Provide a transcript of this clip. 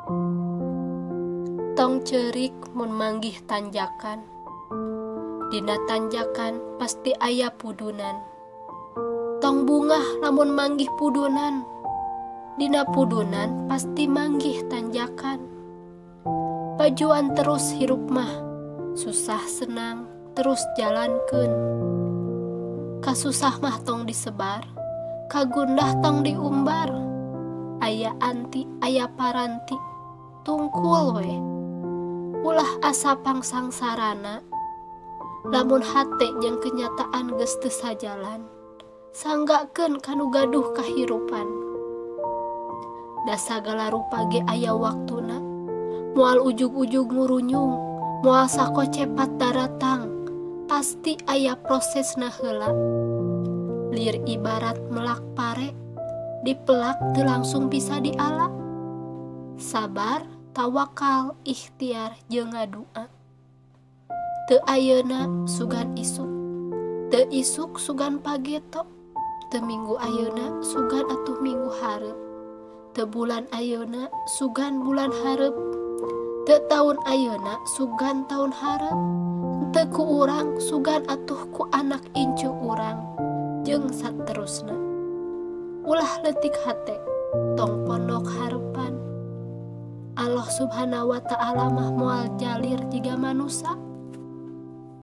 Tong ceurik mun manggih tanjakan. Dina tanjakan pasti aya pudunan. Tong bungah lamun manggih pudunan. Dina pudunan pasti manggih tanjakan. Pajuan terus hirup mah, susah senang terus jalankeun. Kasusah mah tong disebar, kagundah tong diumbar. Aya anti aya paranti, tungkul we. Ulah asa pangsangsarana, lamun hate jeung kenyataan geus teu sajalan, sanggakeun kanu gaduh kahirupan. Da sagala rupa ge aya waktuna, moal ujug-ujug ngurunyung, moal sakocepat daratang, pasti aya prosesna heula. Lir ibarat melak pare, dipelak teu langsung bisa diala. Sabar, tawakal, ikhtiar jeung ngadua. Teu ayeuna sugan isuk, teu isuk sugan pageto, teu minggu ayeuna sugan atuh minggu hareup, teu bulan ayeuna sugan bulan hareup, teu taun ayeuna sugan taun hareup, teu ku urang sugan atuh ku anak incu urang, jeung saterusna. Ulah leutik hate, tong pondok harepan. Allah Subhanahu wa Ta'ala mah moal jalir jiga manusa.